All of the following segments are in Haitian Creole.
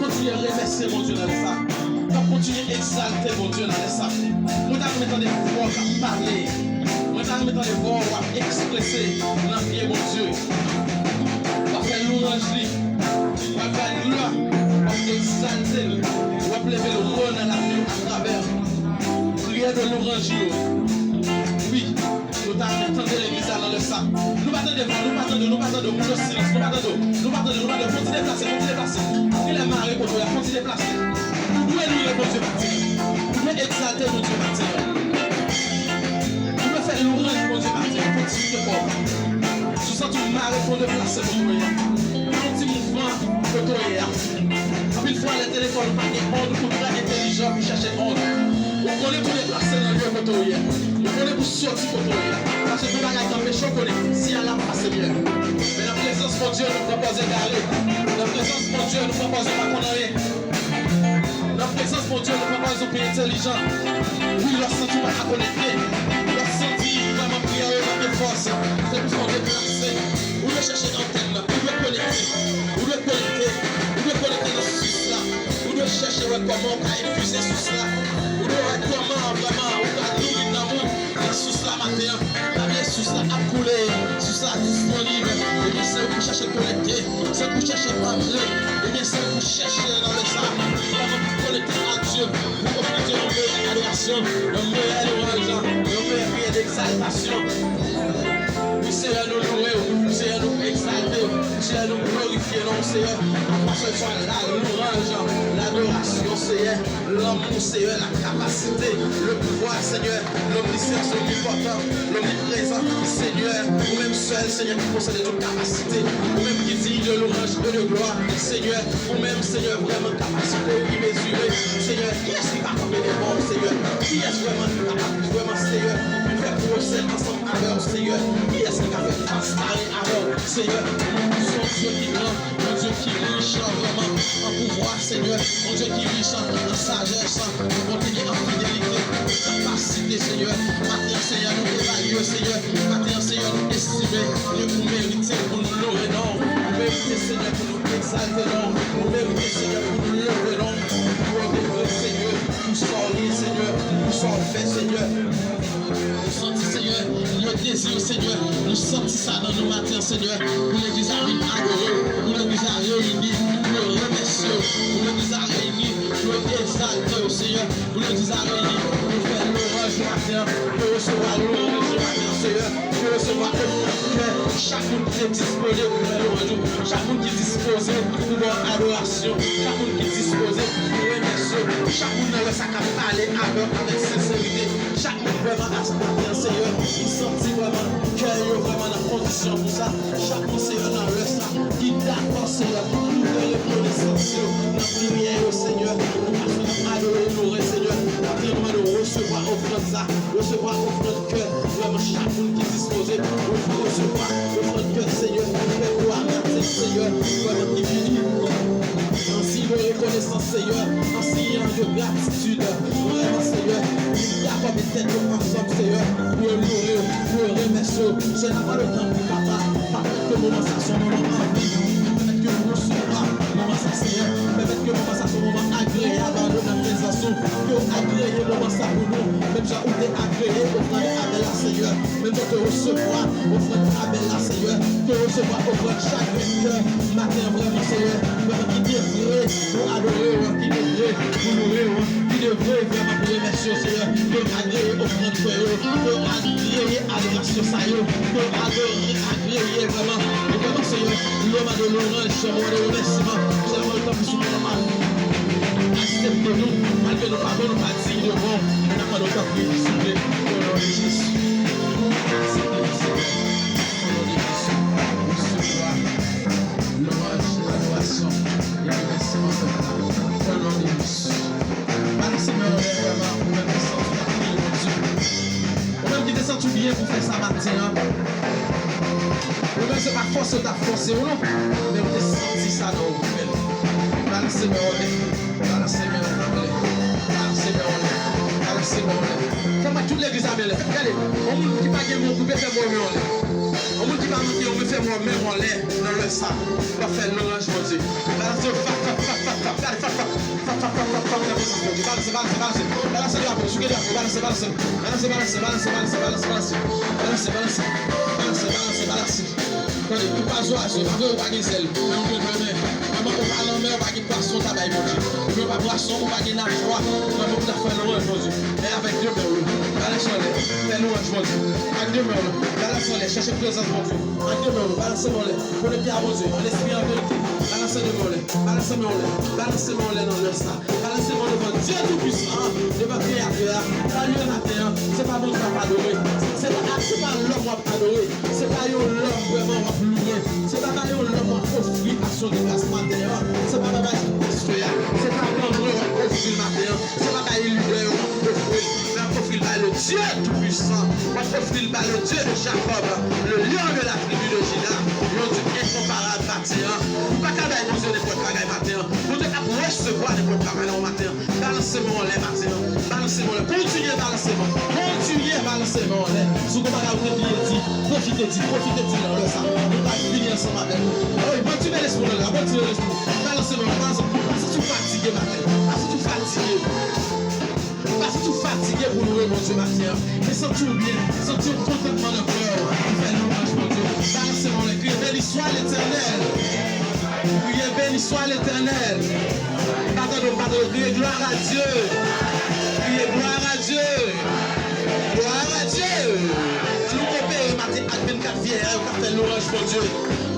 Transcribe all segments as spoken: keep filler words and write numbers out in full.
Kontinye remèsye Bondye nan lè sa. W ap kontinye egzalte Bondye nan lè sa. Mwen ta renmen tande vwa w k ap pale. Mwen ta renmen tande vwa w ap eksprese nan pye Bondye. W ap fè lwanj li. W ap bay glwa. W ap egzalte l. W ap leve l wo nan lavi w atravè priyè de lwanj yo. Wi. Nou ta renmen tande legliz la nan lè sa. Nou pa tande vwa, nou pa tande, nou pa tande, ou nan silans, nou pa tande, nou pa tande, nou pa tande, fon ti deplase, fon ti deplase. Kilè mare kote w ye a, fon ti deplase. Ou dwe loure Bondye maten an. Ou dwe egzalte Bondye maten an. Ou dwe fè lwanj Bondye maten an. Fon ti kite kò w. Si w santi w mare, fon deplase kote w ye a. Fè yon ti mouvman kote w ye a. Anpil fwa, lè telefòn ou pa gen ond, ou trè entèlijan pou chèche ond. Ou konnen pou deplase nan lye kote w ye. Ou konnen pou soti kote w ye. Paske gen bagay k anpeche w konnen si a l ap pase byen. Men nan prezans Bondye, nou pran pòz egare. Nan prezans Bondye, nou pran pòz nou pa konn anyen. Nan prezans Bondye, nou pran pòz nou pi entèlijan. Wi, lè w santi w pa ka konekte. Lè w santi vrèman priyè yo manke fòs. Se pou sa w deplase. Ou dwe chèche antèn nan. Ou dwe konekte. Ou dwe konekte. Ou dwe konekte nan sous la. Ou dwe chèche wè kòman ou ka epuize sous la. Ou dwe wè kòman vrèman ou ka nouri nanm ou nan sous la maten an. Pa bliye sous la ap koule. Sous la disponib. Ebyen, se ou pou chèche konekte. Se ou pou chèche antre. Ebyen, se ou pou chèche nan lè sa. Vrèman pou konekte ak Dye. Pou ofri Dye yon meyè adorasyon, yon meyè lwanj, yon meyè priyè degzaltasyon. Wi, Seyè, nou loure w. Seyè, nou egzalte w. Seyè, nou glorifye non w, Seyè. Apwasè swa la lwanj, ladorasyon, Seyè. Lanmou, Seyè, la kapasite, le pouvwa, Seyè, lomnisans, lomnipòtan, lomniprezan, Seyè, ou menm sèl, Seyè, ki posede tout kapasite, ou menm ki diy de lwanj e de glwa, Seyè, ou menm, Seyè, vrèman kapasite w imezire, Seyè, kiyès ki ka kanpe devan w, Seyè, kiyès vrèman ki kapab, vrèman, Seyè, pou fè pwosè ansanm avè w, Seyè, kiyès ki ka fè fas kare avè w, Seyè, ou se yon Dye ki gran. Bondye ki rich vrèman an pouvwa, Senyè. Bondye ki rich an sajès. Bondye ki an fidelite, an kapasite, Senyè. Maten an, Senyè, nou evalye, Senyè. Maten an, Senyè, nou estime ke ou merite pou nou lore non w. Ou merite, Senyè, pou nou egzalte non w. Ou merite, Senyè, pou nou leve non w pi wo degre, Senyè. Pou sa w ye, Senyè. Pou sa w fè, Senyè. Nou santi, Senyè, le dezi, Senyè. Nou santi sa nan nou maten, Senyè. Pou legliz la vin adore w. Pou legliz la reyini pou yo remèsye w. Pou legliz la reyini pou yo egzalte w, Senyè. Pou legliz la reyini pou yo fè lwanj maten an. Pou yo resevwa lwanj maten an, Senyè. Pou yo resevwa ofrann kè chak moun ki te dispoze pou fè lwanj ou. Chak moun ki dispoze pou ba w adorasyon. Chak moun ki dispoze pou remèsye w. Chak moun nan lè sa k ap pale avè w avèk senserite. Chak moun vrèman a maten an, Senyè, ki santi vrèman kè yo vrèman nan kondisyon pou sa. Chak moun, Senyè, nan lè sa, ki dakò, Senyè, pou livre rekonesans yo nan priyè yo, Senyè. Paske n ap adore, onore, Senyè. Maten an, nou mande w resevwa ofrann sa, resevwa ofrann kè, vrèman, chak moun ki dispoze, ou resevwa ofrann kè, Senyè, ki fè glwa maten, Senyè, vrèman, ki vini an siy de rekonesans, Senyè, an siy de gratitid. Vrèman, Senyè, ki dakò met tèt yo ansanm, Senyè, pou yo loure w, pou yo remèsye w. Se nan pale w tanpri, Papa, pa pèmèt ke moman sa se yon moman anvi. Pèmèt ke nou resevwa moman sa, Senyè. Pèmèt ke moman sa se yon moman agreyab a nou nan prezans ou. Ke w agreye moman sa pou nou, menm jan ou te agreye ofrann Abèl la, Senyè. Menm jan w te resevwa ofrann Abèl la, Senyè. Ke w resevwa ofrann chak grenn kè maten an, vrèman, Senyè. Vrèman, ki te vre pou adore w, ki te vre pou loure w, ki te vre vrèman pou remèsye w, Senyè. Ke w agreye ofrann kè yo, ke w agreye adorasyon sa yo, ke w adore, agreye vrèman, e vrèman, Senyè, moman de lwanj, moman de remèsiman, se moman de tanpri sou moman. Aksepte nou, malgre nou pa bon, nou pa diy devan w, n ap mande w tanpri, souple, o non de Jezi. Aksepte nou, Senyè, o non de Jezi. Resevwa lwanj, adorasyon e remèsiman pèp la, o non de Jezi. Ba Senyè onè vrèman, ou menm ki santi w ta kriye Bondye. Ou menm ki te santi w byen pou fè sa maten an. Ou menm se pa fòse w t ap fòse w non, men ou te santi sa nan ou pou fè l. Ba Senyè onè, ba Senyè onè, ba Senyè onè, ba Senyè onè. Fè m wè tout legliz la bèlè. Gade, yon moun ki pa gen men koupe, fè m wè men anlè. Yon moun ki pa manke yon men, fè m wè men anlè nan lè sa. W ap fè lwanj Bondye. Ba Senyè, fap, fap, fap, fap, fap, gade, Bondye, balanse, balanse, balanse. Balanse drapo, souke drapo, balanse, balanse. Balanse, balanse, balanse, balanse, balanse, balanse. Balanse, balanse, balanse, balanse, balanse. Tande, ou pa zwazo, pa vre ou pa gen zèl, men ou gen de men. Mwen, ou pa lanmè, ou pa gen pwason, ta bay Bondye. Ou pa pwason, ou pa gen najwa, mwen, ou ta fè lwanj Bondye. Men avèk de men ou yo, balanse anlè, fè lwanj Bondye. Ak de men ou yo, balanse anlè, chèche prezans Bondye. Ak de men ou yo, balanse men anlè, konnen pye a Bondye, an lespri, an verite. Balanse de men anlè, balanse men anlè, balanse men anlè nan lè sa. Balanse men devan Dye Toupisan an, devan Kreyatè a. Salye maten an, se pa Bondye w ap adore. Se pa, se pa lòm w ap adore. Se pa yon lòm vrèman w ap louwe. Se pa ba yon lòm w ap ofri aksyon de gras maten an. Se pa ba pastè a. Se pa ban mwen w ap ofri l maten an. Se pa bay lidè yo w ap ofri l. Men w ap ofri l bay le Dieu Tout-Puissant. W ap ofri l bay le Dieu de Jacob, le lion de la tribu de Juda. Yon Dye enkonparab maten an. Ou pa ka bay Bondye nenpòt bagay maten an. Bondye ap resevwa nenpòt bagay nan yon maten an. Balanse men w anlè maten an. Balanse men w anlè. Kontinye balanse men w. Kontinye balanse men w anlè. Si w gon bagay ou te bliye di, pwofite di, pwofite di l nan lè sa. Nou pral fini ansanm avèk ou. Wi, motive lespri w nan lè a. Motive lespri w. Balanse men w. Balanse. Pa santi w fatige maten an. Pa santi w fatige. Pa santi w fatige pou louwe Bondye maten an. Men santi w byen. Santi yon kontantman nan kè w pou fè lwanj Bondye. Balanse men w anlè. Kriye, Béni soit l'Éternel. Kriye, Béni soit l'Éternel. Pa tande, pa tande, kriye, Gloire à Dieu. Kriye, Gloire à Dieu. Gloire à Dieu. Ann nou kopere maten ak vennkat vyè a yo k ap fè lwanj Bondye.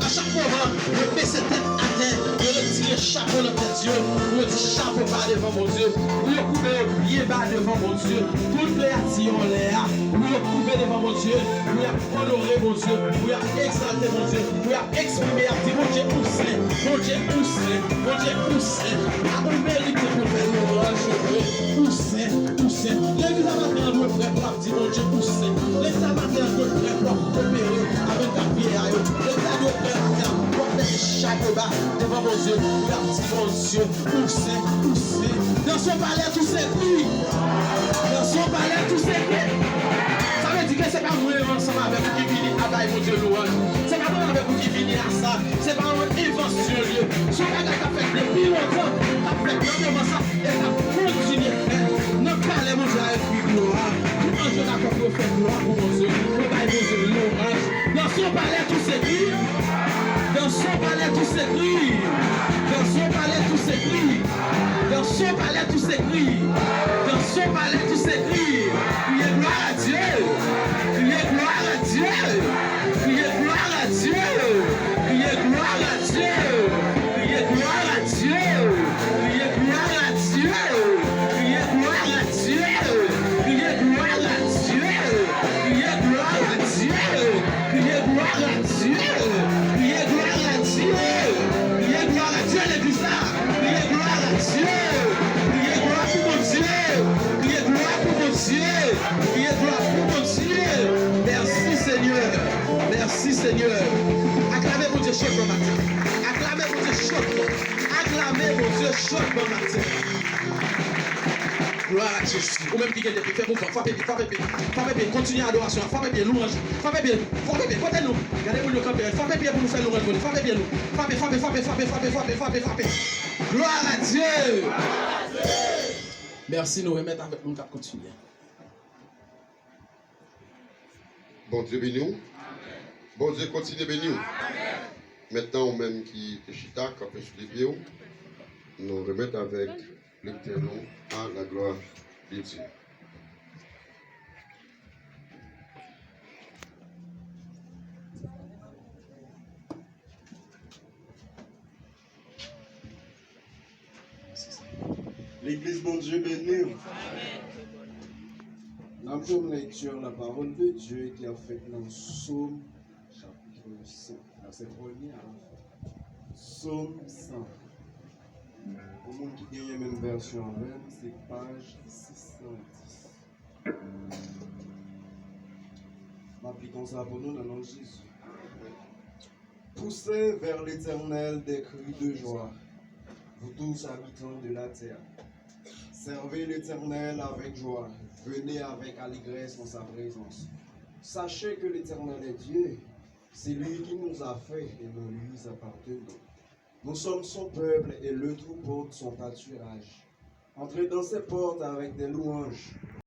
A chak moman, yo bese tèt atè, yo retire chapo nan tèt yo, pou yo di chapo ba devan Bondye. Pou yo koube yo byen ba devan Bondye. Tout kreyati yo anlè a, pou yo koube devan Bondye, pou y ap onore Bondye, pou y ap egzalte Bondye, pou y ap eksprime, y ap di, Bondye ou sen, Bondye ou sen, Bondye ou sen. A ou merite pou fè lwanj ou vre. Ou sen, ou sen. Legliz la maten an dwe prè pou ap di, Bondye ou sen. Legliz la maten an dwe prè pou ap kopere avèk vennkat vyè a yo. Legliz la dwe prè maten an pou ap mete chapo ba devan Bondye, pou y ap di, Bondye ou sen, ou sen. Dans son palais, tout se gri. Dans son palais, tout se gri. Sa vle di ke se pa mwen ansanm avèk ou ki vini a bay Bondye lwanj. Se pa mwen avèk ou ki vini a sa. Se pa yon envansyon l ye. Se yon bagay k ap fèt depi lontan, k ap fèt nan moman sa, e k ap kontinye fèt. Nan palè Bondye a, epi glwa. Tout anj yo dakò pou yo fè glwa pou Bondye. Yo bay Bondye lwanj. Dans son palais, tout se gri. Dans son palais, tout se gri. Dans son palais, tout se gri. Dans son palais, tout se gri. Dans son palais, tout se gri. Criez gloire à Dieu. Criez gloire à Dieu. Criez gloire à Dieu. Criez gloire à Dieu. Criez gloire à Dieu. Criez gloire à Dieu. Criez gloire à Dieu. Criez gloire à Dieu. Criez gloire à Dieu. Criez gloire à Dieu. Criez gloire à Dieu. Criez gloire à Dieu, legliz la. Criez gloire à Dieu. Criez gloire pou Bondye. Criez gloire pou Bondye. Criez gloire pou Bondye. Mèsi, Senyè. Mèsi, Senyè. Aklame Bondye cho bon maten. Aklame Bondye cho bon. Aklame Bondye cho bon maten. Gloire à Jésus. Ou menm ki gen de pye, fè mouvman. Frape pye, frape pye, frape pye. Kontinye adorasyon an. Frape pye, lwanj. Frape pye, frape pye. Kote nou? Gade moun yo kanpe. Frape pye pou nou fè lwanj Bondye. Frape pye nou. Frape, frape, frape. Gloire à Dieu. Mèsi, nou remèt avèk moun k ap kontinye. Bondye beni w. Bondye kontinye beni w. Mentnan, ou menm ki te chita, kanpe sou de pye w, nou remèt avèk Letènèl a la glwa de Dye. Legliz, Bondye beni w. N ap jwenn lekti la pawòl de Dye ki ap fèt nan Sòm chapit senk, vèsè premye a. Sòm san. Pou moun ki genyen menm vèsyon avè m, se paj sis san dis. M ap li konsa pou nou nan non Jezi. Poussez vers l'Éternel des cris de joie, vous tous habitants de la terre. Servez l'Éternel avec joie, venez avec allégresse en sa présence. Sachez que l'Éternel est Dieu, c'est lui qui nous a fait et nous lui appartenons. Nous sommes son peuple et le troupeau de son pâturage. Entrez dans ses portes avec des louanges.